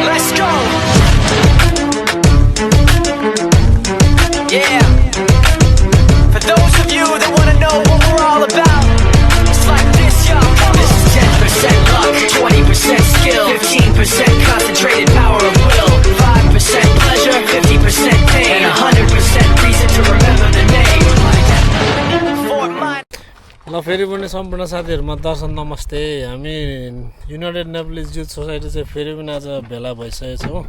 Let's go. Yeah. For those of you that want to know what we're all about, it's like this, y'all. This is 10% luck, 20% skill, 15% concentrated power of will, 5% pleasure, 50% pain, and 100% reason to remember the name. Fort Minor. ल फेरि पनि सम्पूर्ण साथीहरुमा दर्शन नमस्ते। हामी United Nepalese youth society चाहिँ फेरि पनि आज भेला भइसकेको छौँ।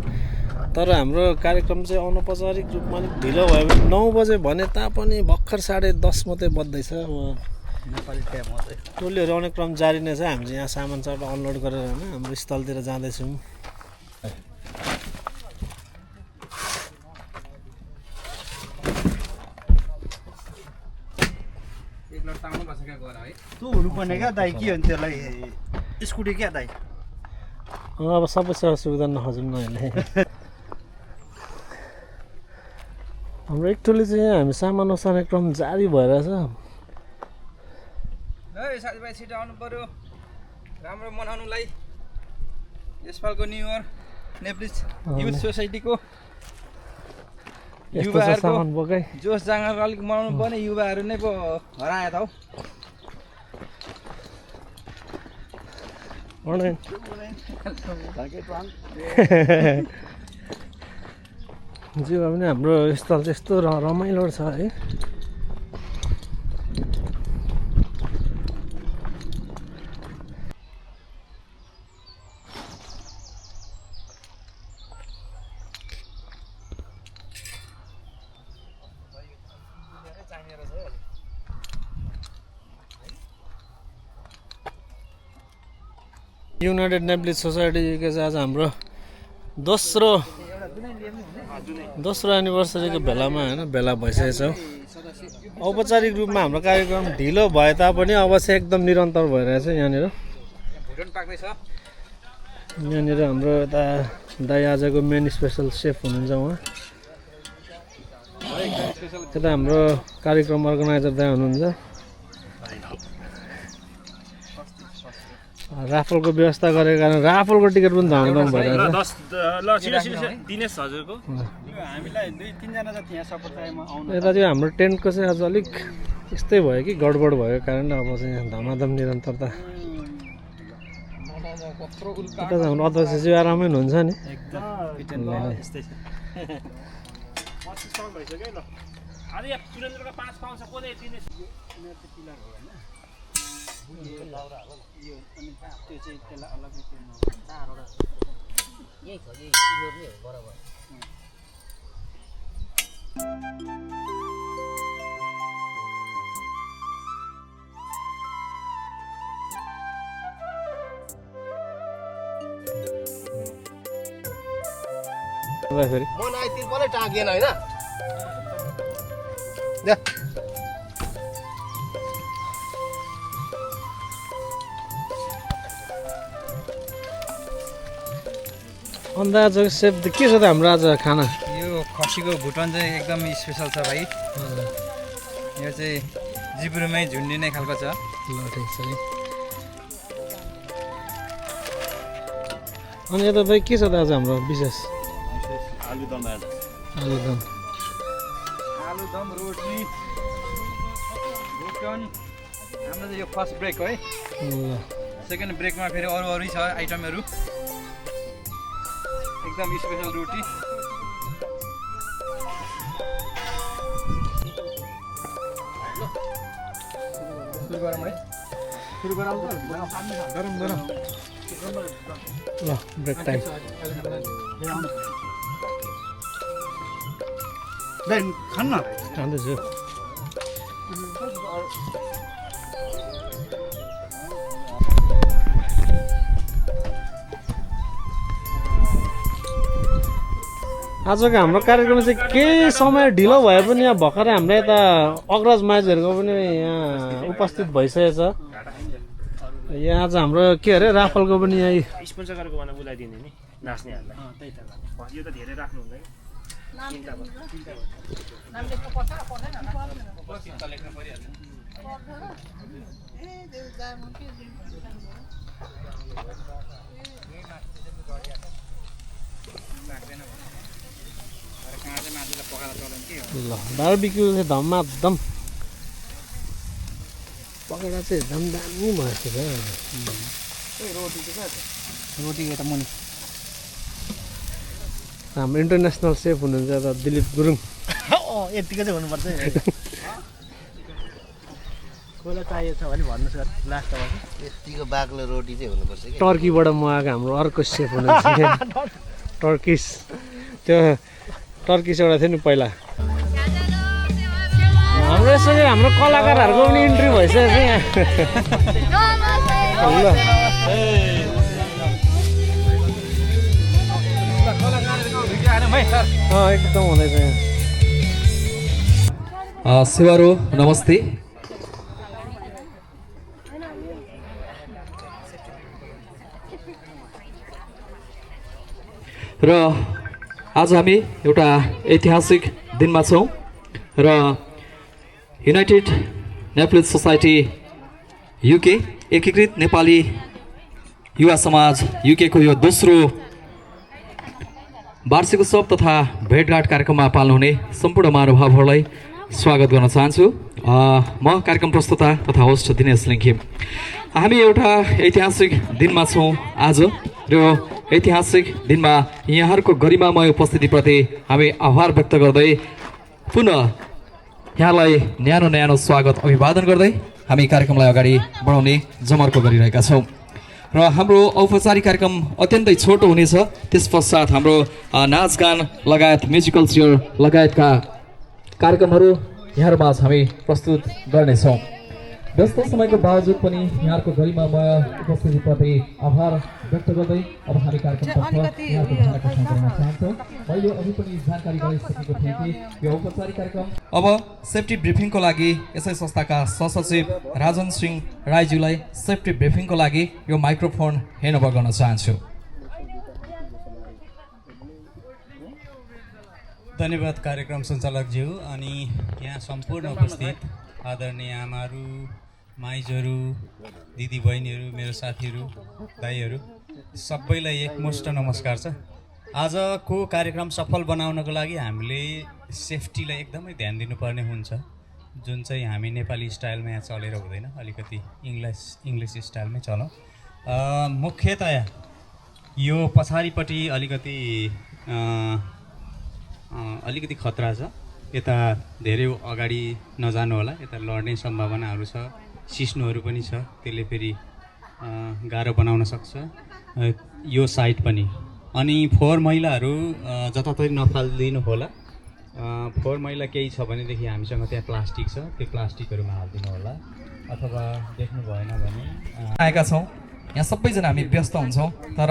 तर हाम्रो कार्यक्रम चाहिँ अनौपचारिक रूपमा अलिक ढिलो भयो भने 9 बजे भने तापनि भर्खर 10:30 मात्रै बज्दैछ। नेपाली टाइम मात्रै टोलीहरु आउने क्रम जारी नै छ। हामी चाहिँ यहाँ सामान सब अनलोड गरेर हैन हाम्रो स्थलतिर जाँदैछौँ। तँ हुनुपर्ने क्या दाइ, के हो त्यसलाई स्कुटी क्या दाइ? अब सबै सुविधा नखोजौँ न अहिले। हाम्रो एक टोली चाहिँ हामी सामान ओसार्ने क्रम जारी भइरहेछ। है साथीभाइ छिटो आउनु पर्यो राम्रो मनाउनुलाई। यसपालको न्यू इयर नेप्लिज युथ सोसाइटीको युवाहरूको सामान बोकाइ जोस जाँगर अलिक मनाउनु पर्ने। युवाहरू नै पो हराए त हौ। जे भए पनि हाम्रो स्थल चाहिँ यस्तो रमाइलो छ है। युनाइटेड नेप्लिज सोसाइटीको चाहिँ आज हाम्रो दोस्रो एनिभर्सरीको भेलामा हैन भेला भइसकेको छ। औपचारिक रूपमा हाम्रो कार्यक्रम ढिलो भए तापनि अब चाहिँ एकदम निरन्तर भइरहेछ। यहाँनिर हाम्रो यता दाइ आजको मेन स्पेसल सेफ हुनुहुन्छ। उहाँ यता हाम्रो कार्यक्रम अर्गनाइजर दाइ हुनुहुन्छ। राफलको व्यवस्था गरेको कारण राफलको टिकट पनि धाउँ भइरहेछ। दिनेश हजुरको हामीलाई 2-3 जना जति यहाँ सपोर्ट टाइममा आउनु। यता चाहिँ हाम्रो टेन्टको चाहिँ आज अलिक यस्तै भयो कि गडबड भएको कारण अब चाहिँ धमाधम निरन्तरता। यता चाहिँ हाम्रो अध्यक्षज्यू आरामै हुनुहुन्छ नि। फेरि मन आइतिर पनि टाँगिएन हैन। अन्त आज सेफ के छ त हाम्रो आज खाना? यो खसीको भुटन चाहिँ एकदम स्पेसल छ भाइ। यो चाहिँ जिब्रोमै झुन्डिने खालको छ। ल ठिक छ है। अनि यता भाइ के छ त आज हाम्रो विशेष? आलुदम आलुदम रोटी भुटन। हाम्रो चाहिँ यो फर्स्ट ब्रेक हो है। सेकेन्ड ब्रेकमा फेरि अरू छ आइटमहरू। एकदम स्पेसल रोटी। गरम ल ब्रेक टाइम खान्न खाँदैछु। आजको हाम्रो कार्यक्रम चाहिँ केही समय ढिलो भए पनि यहाँ भर्खरै हाम्रो यता अग्रज माझीहरूको पनि यहाँ उपस्थित भइसकेको छ। यहाँ आज हाम्रो के अरे राफलको पनि यहाँ स्पोन्सर गरेको भनेर बोलाइदिने नि नाच्नेहरूलाई। त्यही त यो त धेरै राख्नु हुँदैन। लाग्दैन काँचै मान्छेलाई पकाएर चलाउनु के हो ल बार्बिक्यू चाहिँ धममा दम पकौडा चाहिँ एकदम दामी भएको छ रोटी चाहिँ कहाँ छ रोटी यता मुनि हाम्रो इन्टरनेसनल सेफ हुनुहुन्छ त दिलीप गुरुङ यतिकै चाहिँ हुनुपर्छ कसलाई चाहिएको छ भने भन्नुहोस् सर लास्टमा यतिको बाक्लो रोटी चाहिँ हुनुपर्छ कि टर्कीबाट मगाएको हाम्रो अर्को सेफ हुनुहुन्छ टर्किस त्यो टर्किस एउटा थियो नि पहिला हाम्रो यसरी हाम्रो कलाकारहरूको पनि इन्ट्री भइसकेको छ यहाँ ल एकदम हुँदैछ यहाँ सेवारो नमस्ते र आज हामी एउटा ऐतिहासिक दिनमा छौँ र युनाइटेड नेप्लिज सोसाइटी युके एकीकृत नेपाली युवा समाज युकेको यो दोस्रो वार्षिक उत्सव तथा भेटघाट कार्यक्रममा पाल्नुहुने सम्पूर्ण महानुभावहरूलाई स्वागत गर्न चाहन्छु। म कार्यक्रम प्रस्तुता तथा होस्ट दिनेश लिङ्खिम। हामी एउटा ऐतिहासिक दिनमा छौँ आज र ऐतिहासिक दिनमा यहाँहरूको गरिमामय उपस्थितिप्रति हामी आभार व्यक्त गर्दै पुनः यहाँलाई न्यानो न्यानो स्वागत अभिवादन गर्दै हामी कार्यक्रमलाई अगाडि बढाउने जमर्को गरिरहेका छौँ र हाम्रो औपचारिक कार्यक्रम अत्यन्तै छोटो हुनेछ। त्यस पश्चात हाम्रो नाचगान लगायत म्युजिकल चेयर लगायतका कार्यक्रमहरू यहाँहरूमाझ हामी प्रस्तुत गर्नेछौँ। व्यस्त समयको बावजुद पनि यहाँहरूको गरिमामय उपस्थितिप्रति आभार व्यक्त गर्दै अब हामी कार्यक्रमतर्फ यहाँहरूको ध्यान आकर्षण गर्न चाहन्छौँ। मैले अघि पनि जानकारी गराइसकेको थिएँ कि यो औपचारिक कार्यक्रम अब सेफ्टी ब्रिफिङको लागि यसै संस्थाका सहसचिव राजन सिंह राईज्यूलाई सेफ्टी ब्रिफिङको लागि यो माइक्रोफोन ह्यान्डओभर गर्न चाहन्छु। धन्यवाद कार्यक्रम सञ्चालकज्यू अनि यहाँ सम्पूर्ण उपस्थित आदरणीय आमाहरू माइजहरू दिदीबहिनीहरू मेरो साथीहरू दाइहरू सबैलाई एकमुष्ट नमस्कार छ। आजको कार्यक्रम सफल बनाउनको लागि हामीले सेफ्टीलाई एकदमै ध्यान दिनुपर्ने हुन्छ, जुन चाहिँ हामी नेपाली स्टाइलमा यहाँ चलेर हुँदैन, अलिकति इङ्ग्लिस स्टाइलमै चलौँ। मुख्यतया यो पछाडिपट्टि अलिकति खतरा छ, यता धेरै अगाडि नजानु होला, यता लड्ने सम्भावनाहरू छ, सिस्नुहरू पनि छ, त्यसले फेरि गाह्रो बनाउन सक्छ यो साइड पनि। अनि फोहोर मैलाहरू जताततै नफालिदिनु होला। फोहोर मैला केही छ भनेदेखि हामीसँग त्यहाँ प्लास्टिक छ, त्यो प्लास्टिकहरूमा हालिदिनु होला, अथवा देख्नु भएन भने आएका छौँ। यहाँ सबैजना हामी व्यस्त हुन्छौँ, तर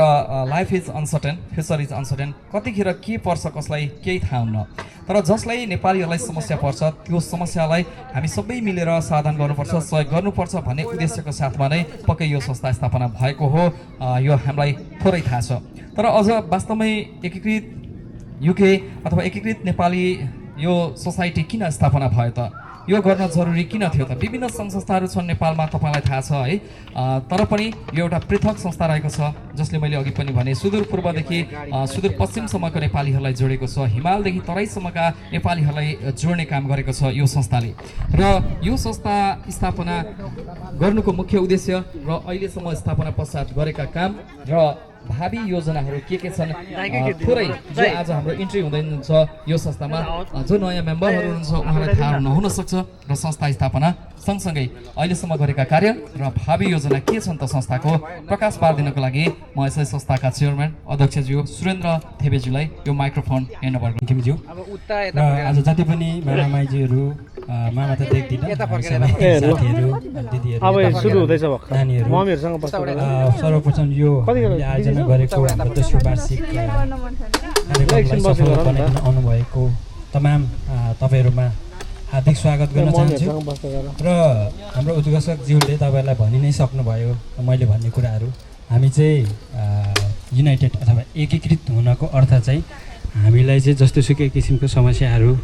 life is uncertain, future is uncertain. कतिखेर के पर्छ कसलाई केही थाहा हुन्न, तर जसलाई नेपालीहरूलाई समस्या पर्छ त्यो समस्यालाई हामी सबै मिलेर समाधान गर्नुपर्छ, सहयोग गर्नुपर्छ भन्ने उद्देश्यको साथमा नै पक्कै यो संस्था स्थापना भएको हो। यो हामीलाई थोरै थाहा छ, तर अझ वास्तवमै एकीकृत युके अथवा एकीकृत नेपाली यो सोसाइटी किन स्थापना भयो त, यो गर्न जरुरी किन थियो त? विभिन्न सङ्घ संस्थाहरू छन् नेपालमा, तपाईँलाई थाहा छ है, तर पनि यो एउटा पृथक संस्था रहेको छ जसले मैले अघि पनि भने सुदूरपूर्वदेखि सुदूरपश्चिमसम्मको नेपालीहरूलाई जोडेको छ, हिमालदेखि तराईसम्मका नेपालीहरूलाई जोड्ने काम गरेको छ यो संस्थाले। र यो संस्था स्थापना गर्नुको मुख्य उद्देश्य र अहिलेसम्म स्थापना पश्चात गरेका काम र भावी योजनाहरू के छन् थोरै जो आज हाम्रो इन्ट्री हुँदैछ यो संस्थामा जो नयाँ मेम्बरहरू हुनुहुन्छ उहाँलाई थाहा नहुन सक्छ र संस्था स्थापना सँगसँगै अहिलेसम्म गरेका कार्य र भावी योजना के छन् त संस्थाको प्रकाश पारिदिनको लागि म यसै संस्थाका चेयरम्यान अध्यक्षज्यू सुरेन्द्र थेबेज्यूलाई यो माइक्रोफोन ह्यान्डओभर गर्छु। र आज जति पनि मामामाइजीहरू, मामा त देख्दिनँ, साथीहरू दिदीहरू सुरु हुँदैछ नानीहरू मम्मीहरूसँग सर्वप्रथम यो आयोजना गरेको हाम्रो दोस्रो वार्षिक कार्यक्रमलाई सफल बनाइदिन आउनुभएको तमाम तपाईँहरूमा हार्दिक स्वागत गर्न चाहन्छु। र हाम्रो उद्घोषकज्यूले तपाईँहरूलाई भनि नै सक्नुभयो मैले भन्ने कुराहरू। हामी चाहिँ युनाइटेड अथवा एकीकृत हुनको अर्थ चाहिँ हामीलाई चाहिँ जस्तोसुकै किसिमको समस्याहरू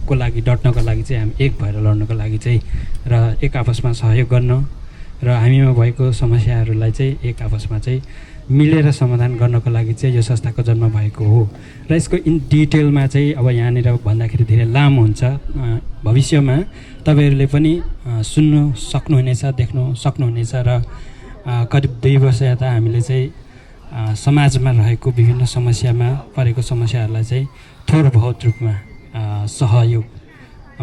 को लागि डट्नको लागि चाहिँ हामी एक भएर लड्नको लागि चाहिँ र एक आपसमा सहयोग गर्न र हामीमा भएको समस्याहरूलाई चाहिँ एक आपसमा चाहिँ मिलेर समाधान गर्नको लागि चाहिँ यो संस्थाको जन्म भएको हो र यसको इन डिटेलमा चाहिँ अब यहाँनिर भन्दाखेरि धेरै लामो हुन्छ भविष्यमा तपाईँहरूले पनि सुन्नु सक्नुहुनेछ देख्नु सक्नुहुनेछ र करिब 2 वर्ष यता हामीले चाहिँ समाजमा रहेको विभिन्न समस्यामा परेको समस्याहरूलाई चाहिँ थोर बहुत रूपमा सहयोग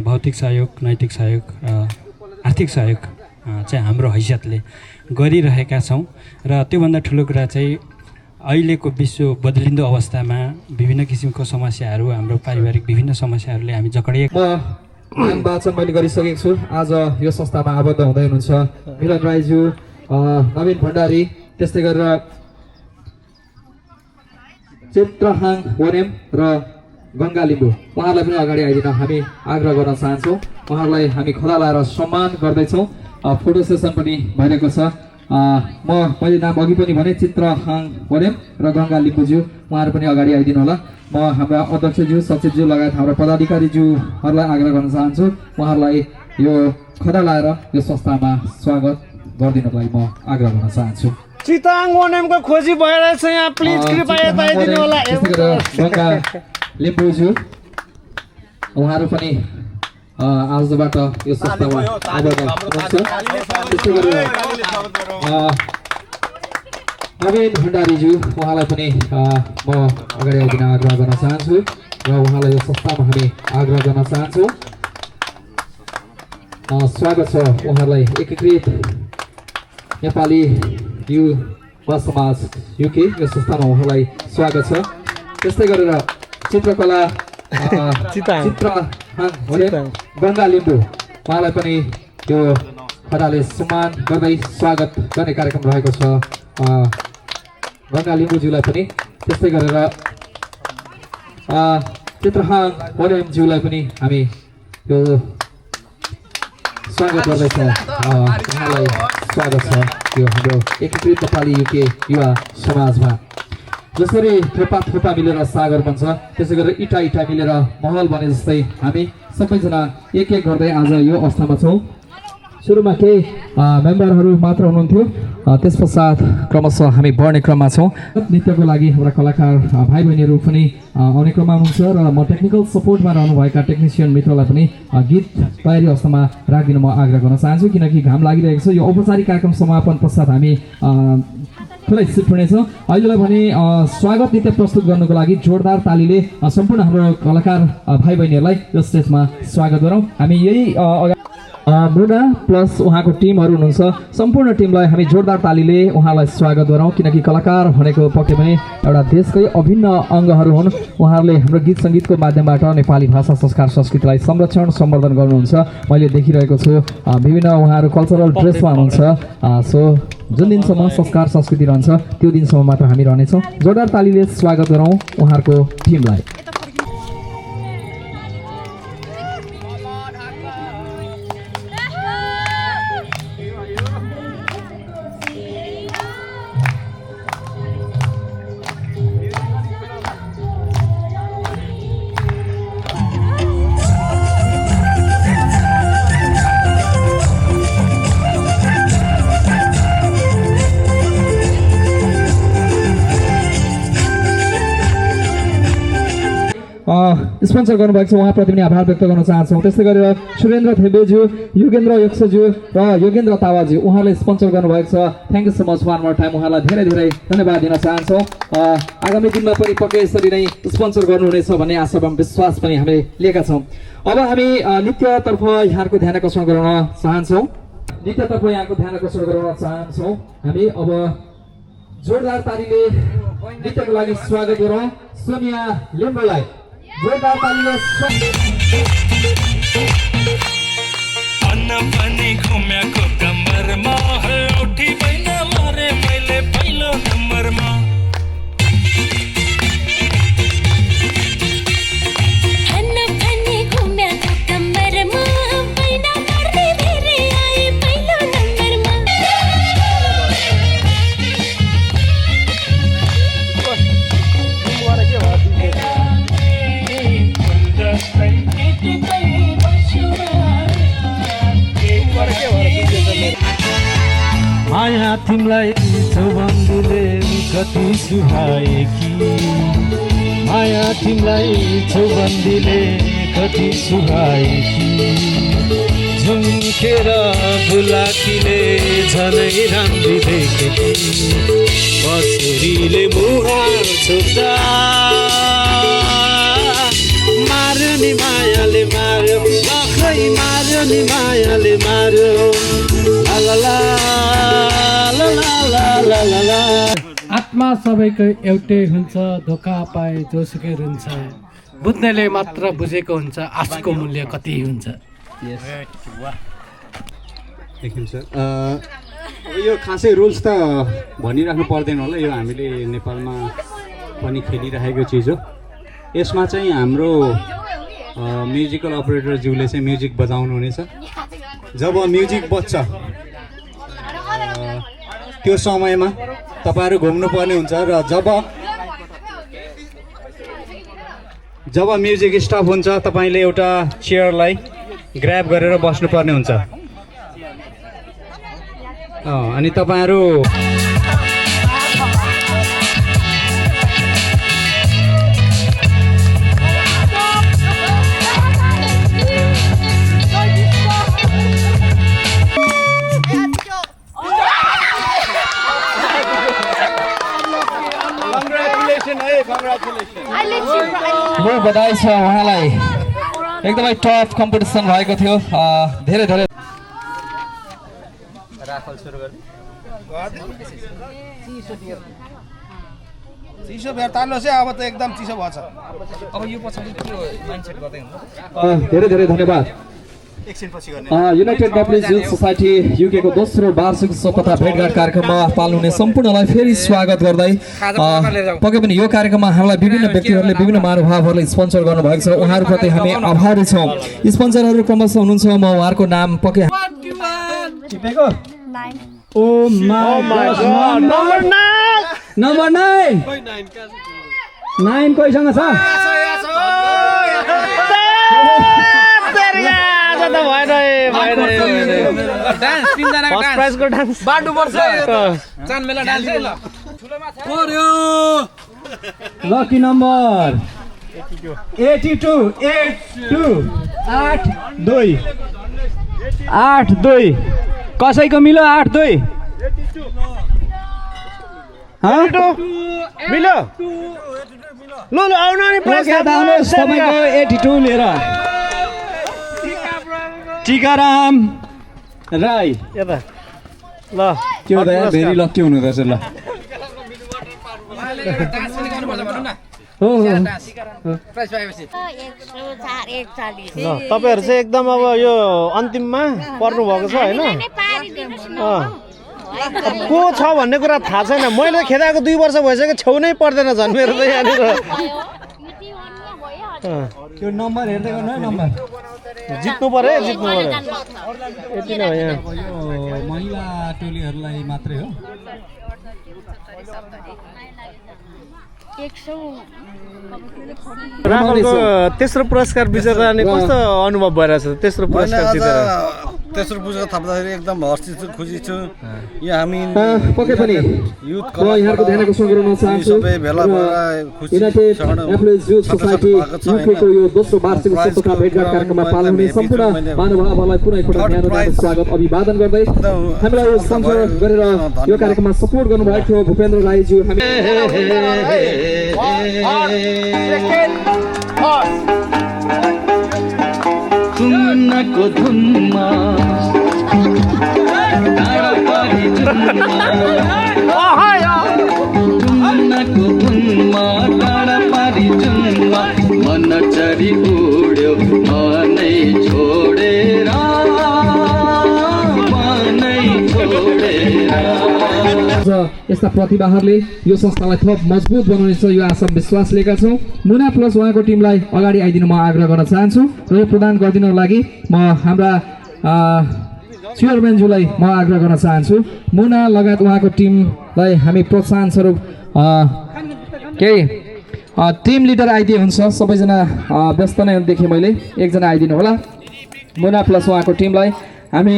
भौतिक सहयोग नैतिक सहयोग र आर्थिक सहयोग चाहिँ हाम्रो हैसियतले गरिरहेका छौँ र त्योभन्दा ठुलो कुरा चाहिँ अहिलेको विश्व बदलिँदो अवस्थामा विभिन्न किसिमको समस्याहरू हाम्रो पारिवारिक विभिन्न समस्याहरूले हामी जकडिएको नाम वाचन मैले गरिसकेको छु। आज यो संस्थामा आबद्ध हुँदै हुनुहुन्छ मिलन राईज्यू, नवीन भण्डारी, त्यस्तै गरेर चित्रहाङ वनेम र गङ्गा लिम्बू, उहाँहरूलाई पनि अगाडि आइदिन हामी आग्रह गर्न चाहन्छौँ। उहाँहरूलाई हामी खदा लाएर सम्मान गर्दैछौँ। फोटो सेसन पनि भइरहेको छ। मैले नाम अघि पनि भने चित्रहाङ वनेम र गङ्गा लिम्बूज्यू, उहाँहरू पनि अगाडि आइदिनु होला। म हाम्रा अध्यक्षज्यू सचिवज्यू लगायत हाम्रा पदाधिकारीज्यूहरूलाई आग्रह गर्न चाहन्छु उहाँहरूलाई यो खदा लाएर यो संस्थामा स्वागत गरिदिनको लागि म आग्रह गर्न चाहन्छु। चिताङ वनेमको खोजी भइरहेछ यहाँ, प्लिज कृपया यता आइदिनु होला। गङ्गा लिम्बूज्यू उहाँहरू पनि आजबाट यो संस्थामा आबद्ध हुनुहुन्छ। त्यसै गरेर नवीन भण्डारीज्यू उहाँलाई पनि म अगाडि आइदिन आग्रह गर्न चाहन्छु र उहाँलाई यो संस्थामा हामी आग्रह गर्न चाहन्छौँ। स्वागत छ उहाँहरूलाई एकीकृत नेपाली युवा समाज युके यो संस्थामा उहाँलाई स्वागत छ। त्यस्तै गरेर चित्रकला गङ्गा लिम्बू उहाँलाई पनि यो खदाले सम्मान गर्दै स्वागत गर्ने कार्यक्रम रहेको छ गङ्गा लिम्बूज्यूलाई पनि। त्यस्तै गरेर चित्रहाङ वनेमज्यूलाई पनि हामी यो स्वागत गर्दैछौँ। उहाँलाई स्वागत छ यो हाम्रो एकीकृत नेपाली युके युवा समाजमा। जसरी थोपा थोपा मिलेर सागर बन्छ त्यसै गरेर इटा इटा मिलेर महल बने जस्तै हामी सबैजना एक एक गर्दै आज यो अवस्थामा छौँ। सुरुमा केही मेम्बरहरू मात्र हुनुहुन्थ्यो, त्यस पश्चात क्रमशः हामी बढ्ने क्रममा छौँ। नृत्यको लागि हाम्रा कलाकार भाइ बहिनीहरू पनि आउने क्रममा हुनुहुन्छ र म टेक्निकल सपोर्टमा रहनुभएका टेक्निसियन मित्रलाई पनि गीत तयारी अवस्थामा राखिदिन म आग्रह गर्न चाहन्छु किनकि घाम लागिरहेको छ। यो औपचारिक कार्यक्रम समापन पश्चात हामी थोरै सिफ्ट हुनेछ। अहिलेलाई भने स्वागत नृत्य प्रस्तुत गर्नुको लागि जोरदार तालीले सम्पूर्ण हाम्रो कलाकार भाइ बहिनीहरूलाई यो स्टेजमा स्वागत गरौँ। हामी यही मुना प्लस उहाँको टिमहरू हुनुहुन्छ, सम्पूर्ण टिमलाई हामी जोरदार तालीले उहाँलाई स्वागत गरौँ किनकि कलाकार भनेको पक्कै पनि एउटा देशकै अभिन्न अङ्गहरू हुन्। उहाँहरूले हाम्रो गीत सङ्गीतको माध्यमबाट नेपाली भाषा संस्कार संस्कृतिलाई संरक्षण सम्वर्धन गर्नुहुन्छ। मैले देखिरहेको छु विभिन्न उहाँहरू कल्चरल ड्रेसमा हुनुहुन्छ। सो जुन दिनसम्म संस्कार संस्कृति रहन्छ त्यो दिनसम्म मात्र हामी रहनेछौँ। जोरदार तालीले स्वागत गरौँ उहाँहरूको टिमलाई। स्पोन्सर गर्नुभएको छ उहाँप्रति पनि आभार व्यक्त गर्न चाहन्छौँ। त्यस्तै गरेर सुरेन्द्र थेम्बेज्यू, योगेन्द्र यक्षज्यू र योगेन्द्र तावाज्यू उहाँले स्पोन्सर गर्नुभएको छ। Thank you so much one more time. उहाँलाई धेरै धेरै धन्यवाद दिन चाहन्छौँ। आगामी दिनमा पनि पक्कै यसरी नै स्पोन्सर गर्नुहुनेछ भन्ने आशा एवं विश्वास पनि हामीले लिएका छौँ। अब हामी नृत्यतर्फ यहाँको ध्यान आकर्षण गराउन चाहन्छौँ। हामी अब जोरदार तालीले नृत्यको लागि स्वागत गरौँ सोनिया लिम्बूलाई। जोरदार तालीले पनि घुमेको कम्मरमा उठी बैन मारे मैले पहिलो नम्बरमा तिमीलाई चौबन्दीले कति सुहाए कि माया तिमीलाई चौबन्दीले कति सुहाए कि झुम्केर बुलाकीले झनै राम्री देखे कि बछुरीले मुहार छोप्दा मार्यो नि मायाले मार्यो लखै मार्यो नि मायाले मार्यो ला ला ला ला ला ला ला ला। आत्मा सबैको एउटै हुन्छ, धोका पाए जोसुकै रुन्छ, बुझ्नेले मात्र बुझेको हुन्छ आशको मूल्य कति हुन्छ। देखिन्छ यो खासै रुल्स त भनिराख्नु पर्दैन होला, यो हामीले नेपालमा पनि खेलिरहेको चिज हो। यसमा चाहिँ हाम्रो म्युजिकल अपरेटरज्यूले चाहिँ म्युजिक बजाउनु हुनेछ। जब म्युजिक बज्छ त्यो समयमा तपाईँहरू घुम्नुपर्ने हुन्छ र जब म्युजिक स्टप हुन्छ तपाईँले एउटा चेयरलाई ग्र्याब गरेर बस्नुपर्ने हुन्छ। अनि तपाईँहरू बहुत बधाई छ उहाँलाई, एकदमै टफ कम्पिटिसन भएको थियो। धेरै धेरै चिसो भेट तान्नुहोस् है, अब त एकदम चिसो भएछ। अब यो पछाडि के हो माइन्डसेट गर्दै हुनु। धेरै धेरै धन्यवाद। युनाइटेड नेप्लिज युथ सोसाइटी युकेको दोस्रो वार्षिक उत्सव तथा भेटघाट कार्यक्रममा पाल्नुहुने सम्पूर्णलाई फेरि स्वागत गर्दै पक्कै पनि यो कार्यक्रममा हामीलाई विभिन्न व्यक्तिहरूले विभिन्न महानुभावहरूले स्पोन्सर गर्नुभएको छ, उहाँहरूप्रति हामी आभारी छौँ। स्पोन्सरहरू क्रमशः हुनुहुन्छ, म उहाँहरूको नाम पक्कै नम्बर 9 कोहीसँग छ? लकी नम्बर 82 कसैको मिलो 82 मिलो ल आउनु नि प्राइस आउनुहोस् तपाईको 82 लिएर। टिकाराम राई यता ल त्यो त यार भेरी लकी हुनु रहेछ। ल हो तपाईहरु चाहिँ एकदम अब यो अन्तिममा पर्नु भएको छ हैन? को छ भन्ने कुरा थाहा छैन। मैले खेदाएको 2 वर्ष भइसक्यो, छेउ नै पर्दैन झन् मेरो त यहाँनिर। त्यो नम्बर हेर्दै गर्नु है, नम्बर जित्नु पर्यो, जित्नु पर्यो। यति नै हो यहाँ। महिला टोलीहरूलाई मात्रै हो। रामलको तेस्रो पुरस्कार विजेता अनि कस्तो अनुभव भइरहेछ तेस्रो पुरस्कार जितेर? तेस्रो पुरस्कार थप्दाखेरि एकदम हर्षित छु, खुसी छु। यहाँ हामी पक्कै पनि युथ यहाँको ध्यान आकर्षण गराउन चाहन्छु। सबै भेला भएर खुसी युनाइटेड नेप्लिज युथ सोसाइटी युकेको यो दोस्रो वार्षिक उत्सव तथा भेटघाट कार्यक्रममा पाल्नुहुने सम्पूर्ण महानुभावहरूलाई पुनः एकपटक न्यानो स्वागत अभिवादन गर्दै हामीलाई यो स्पोन्सर गरेर यो कार्यक्रममा सपोर्ट गर्नुभएको थियो भूपेन्द्र राईज्यू। कुमनको धुनमा टाढा पारी जुनमा मन चरी उड्यो मनै छोडेर यस्ता प्रतिभाहरूले यो संस्थालाई थप मजबुत बनाउनेछ यो आशा विश्वास लिएका छौँ। मुना प्लस उहाँको टिमलाई अगाडि आइदिनु म आग्रह गर्न चाहन्छु र यो प्रदान गरिदिनको लागि म हाम्रा चेयरम्यानज्यूलाई म आग्रह गर्न चाहन्छु। मुना लगायत उहाँको टिमलाई हामी प्रोत्साहन स्वरूप केही टिम लिडर आइदिए हुन्छ। सबैजना व्यस्त नै देखेँ मैले, एकजना आइदिनु होला। मुना प्लस उहाँको टिमलाई हामी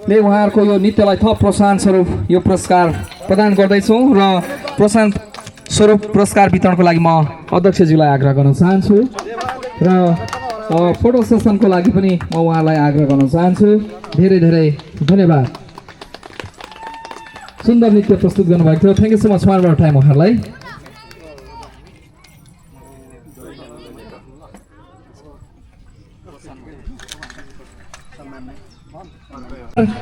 ले उहाँहरूको यो नृत्यलाई थप प्रोत्साहन स्वरूप यो पुरस्कार प्रदान गर्दैछौँ र प्रोत्साहन स्वरूप पुरस्कार वितरणको लागि म अध्यक्षज्यूलाई आग्रह गर्न चाहन्छु र फोटो सेसनको लागि पनि म उहाँलाई आग्रह गर्न चाहन्छु। धेरै धेरै धन्यवाद। सुन्दर नृत्य प्रस्तुत गर्नुभएको थियो। Thank you so much for your time उहाँहरूलाई।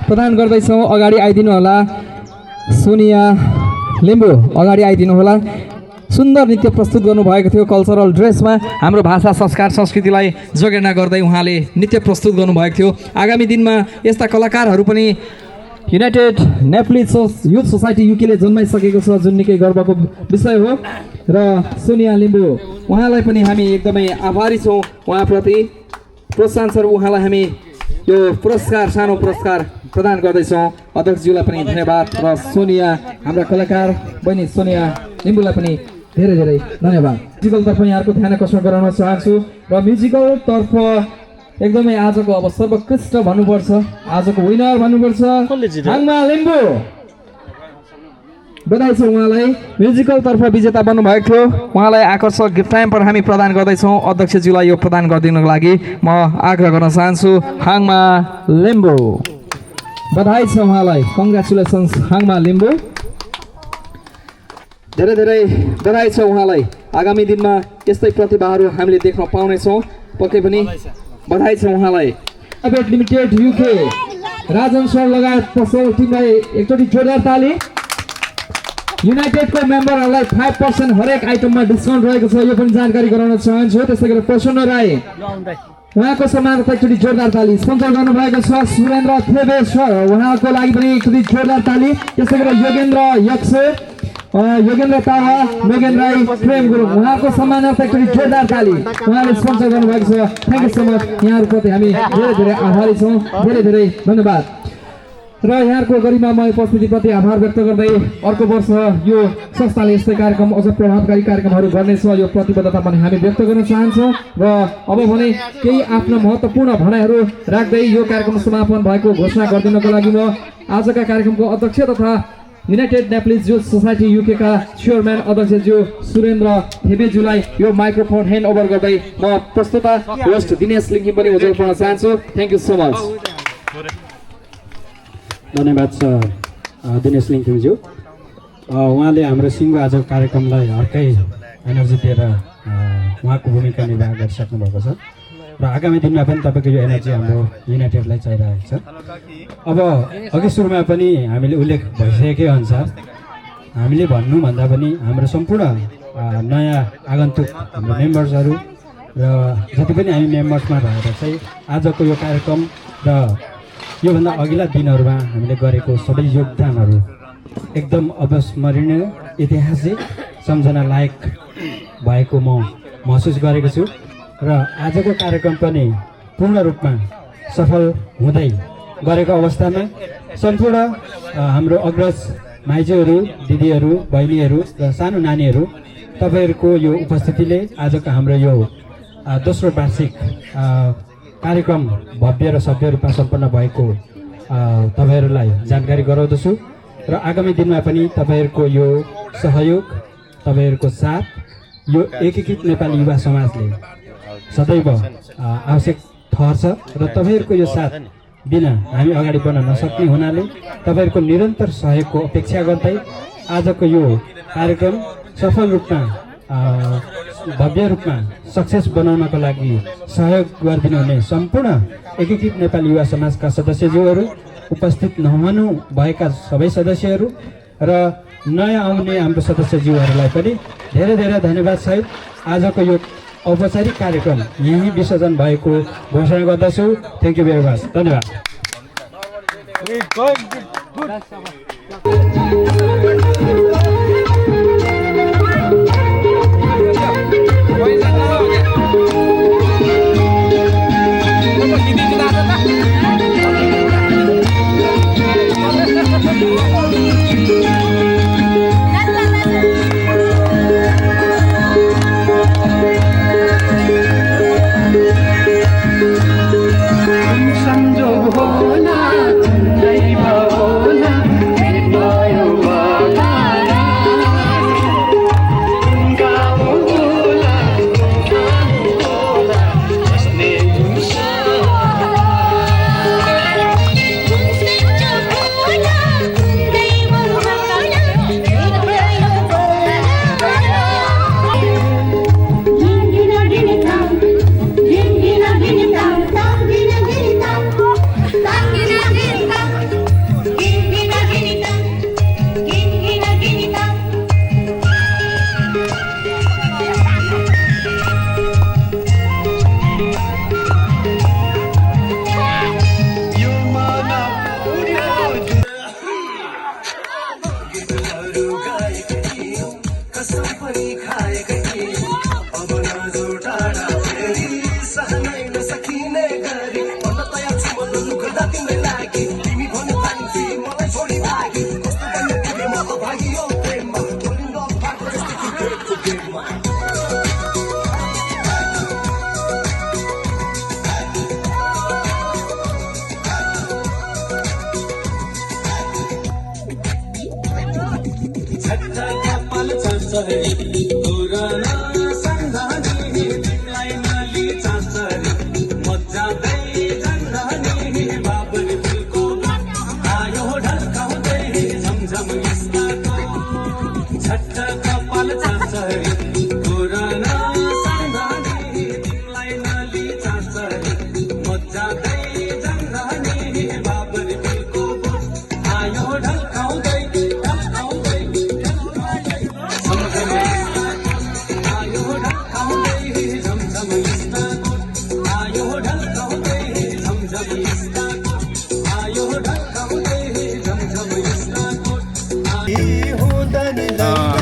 प्रदान गर्दैछौँ। अगाडि आइदिनु होला सोनिया लिम्बू, अगाडि आइदिनु होला। सुन्दर नृत्य प्रस्तुत गर्नुभएको थियो कल्चरल ड्रेसमा। हाम्रो भाषा संस्कार संस्कृतिलाई जोडेना गर्दै उहाँले नृत्य प्रस्तुत गर्नुभएको थियो। आगामी दिनमा यस्ता कलाकारहरू पनि युनाइटेड नेप्लिज युथ सोसाइटी युकेले जन्माइसकेको छ, जुन निकै गर्वको विषय हो। र सोनिया लिम्बू उहाँलाई पनि हामी एकदमै आभारी छौँ। उहाँप्रति प्रोत्साहन स्वरूप उहाँलाई हामी यो पुरस्कार, सानो पुरस्कार प्रदान गर्दैछौँ। अध्यक्षज्यूलाई पनि धन्यवाद र सोनिया हाम्रा कलाकार बहिनी सोनिया लिम्बूलाई पनि धेरै धेरै धन्यवाद। म्युजिकलतर्फ यहाँको ध्यान आकर्षण गराउन चाहन्छु र म्युजिकलतर्फ एकदमै आजको अब सर्वोत्कृष्ट भन्नुपर्छ, आजको विनर भन्नुपर्छ हाङमा लिम्बू। बधाई छ उहाँलाई। म्युजिकलतर्फ विजेता बन्नुभएको थियो। उहाँलाई आकर्षक गिफ्ट टाइम हामी प्रदान गर्दैछौँ। अध्यक्षज्यूलाई यो प्रदान गरिदिनुको लागि म आग्रह गर्न चाहन्छु हाङमा लिम्बू। बधाई छ उहाँलाई। कङ्ग्रेचुलेसन्स हाङमा लिम्बू। धेरै धेरै बधाई छ उहाँलाई। आगामी दिनमा यस्तै प्रतिभाहरू हामीले देख्न पाउनेछौँ पक्कै पनि। बधाई छ उहाँलाई। Private limited UK Rajan sir लगायत पसल टिमलाई एकचोटि जोरदार ताली। युनाइटेडको मेम्बरहरूलाई 5% हरेक आइटममा डिस्काउन्ट रहेको छ, यो पनि जानकारी गराउन चाहन्छु। त्यसै गरी प्रसन्न राई उहाँको सम्मानमा एकचोटि जोरदार ताली। स्पोन्सर गर्नुभएको छ सुरेन्द्र थेबे सर, उहाँको लागि पनि एकचोटि जोरदार ताली। त्यसै गरी योगेन्द्र यक्से, योगेन्द्र तावा, नोगेन्द्र राई, प्रेम गुरुङ उहाँको सम्मानार्थ एकचोटि जोरदार ताली। उहाँले स्पोन्सर गर्नुभएको छ। Thank you so much. यहाँहरूप्रति हामी धेरै धेरै आभारी छौँ। धेरै धेरै धन्यवाद र यहाँको गरिमामय उपस्थितिप्रति आभार व्यक्त गर्दै अर्को वर्ष यो संस्थाले यस्तै कार्यक्रम, अझ प्रभावकारी कार्यक्रमहरू गर्नेछ, यो प्रतिबद्धता पनि हामी व्यक्त गर्न चाहन्छौँ। र अब भने केही आफ्ना महत्त्वपूर्ण भनाइहरू राख्दै यो कार्यक्रम समापन भएको घोषणा गरिदिनको लागि म आजका कार्यक्रमको अध्यक्ष तथा युनाइटेड नेप्लिज युथ सोसाइटी युकेका चेयरम्यान अध्यक्षज्यू सुरेन्द्र थेबेज्यूलाई यो माइक्रोफोन ह्यान्ड ओभर गर्दै म प्रस्तुता होस्ट दिनेश लिङ्गिम पनि उज्जवल गर्न चाहन्छु। Thank you so much. धन्यवाद सर दिनेश लिङ्किमज्यू। उहाँले हाम्रो सिङ्गो आजको कार्यक्रमलाई अर्कै एनर्जी दिएर उहाँको भूमिका निर्वाह गरिसक्नु भएको छ र आगामी दिनमा पनि तपाईँको यो एनर्जी हाम्रो युनाइटेडलाई चाहिरहेको छ। अब अघि सुरुमा पनि हामीले उल्लेख भइसकेकै अनुसार हामीले भन्नुभन्दा पनि हाम्रो सम्पूर्ण नयाँ आगन्तुक हाम्रो मेम्बर्सहरू र जति पनि हामी मेम्बर्समा रहेर चाहिँ आजको यो कार्यक्रम र योभन्दा अघिल्ला दिनहरूमा हामीले गरेको सबै योगदानहरू एकदम अविस्मरणीय, ऐतिहासिक, सम्झना लायक भएको म महसुस गरेको छु र आजको कार्यक्रम पनि पूर्ण रूपमा सफल हुँदै गरेको अवस्थामा सम्पूर्ण हाम्रो अग्रज माइजूहरू, दिदीहरू, बहिनीहरू र सानो नानीहरू, तपाईँहरूको यो उपस्थितिले आजको हाम्रो यो दोस्रो वार्षिक कार्यक्रम भव्य र सभ्य रूपमा सम्पन्न भएको तपाईँहरूलाई जानकारी गराउँदछु र आगामी दिनमा पनि तपाईँहरूको यो सहयोग, तपाईँहरूको साथ यो एकीकृत नेपाली युवा समाजले सदैव आवश्यक ठहर्छ र तपाईँहरूको यो साथ बिना हामी अगाडि बढ्न नसक्ने हुनाले तपाईँहरूको निरन्तर सहयोगको अपेक्षा गर्दै आजको यो कार्यक्रम सफल रूपमा भव्य रूपमा सक्सेस बनाउनको लागि सहयोग गरिदिनु हुने सम्पूर्ण एकीकृत नेपाली युवा समाजका सदस्यज्यूहरू, उपस्थित नहुनु भएका सबै सदस्यहरू र नयाँ आउने हाम्रो सदस्यज्यूहरूलाई पनि धेरै धेरै धन्यवाद सहित आजको यो औपचारिक कार्यक्रम यहीँ विसर्जन भएको घोषणा गर्दछु। Thank you very much. धन्यवाद। संजोग होला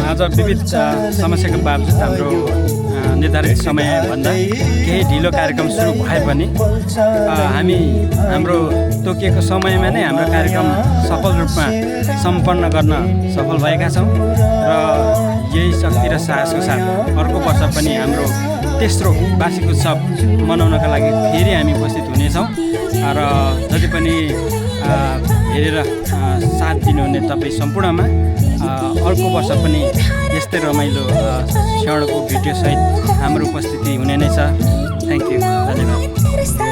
आज विविध समस्याको बावजुद हाम्रो निर्धारित समयभन्दा केही ढिलो कार्यक्रम सुरु भए पनि हामी हाम्रो तोकिएको समयमा नै हाम्रो कार्यक्रम सफल रूपमा सम्पन्न गर्न सफल भएका छौँ र यही शक्ति र साहसको साथ अर्को वर्ष पनि हाम्रो तेस्रो वार्षिक उत्सव मनाउनका लागि फेरि हामी उपस्थित हुनेछौँ र जति पनि हेरेर साथ दिनुहुने तपाईँ सम्पूर्णमा अर्को वर्ष पनि यस्तै रमाइलो क्षणको भिडियोसहित हाम्रो उपस्थिति हुने नै छ। थ्याङ्क यू, धन्यवाद।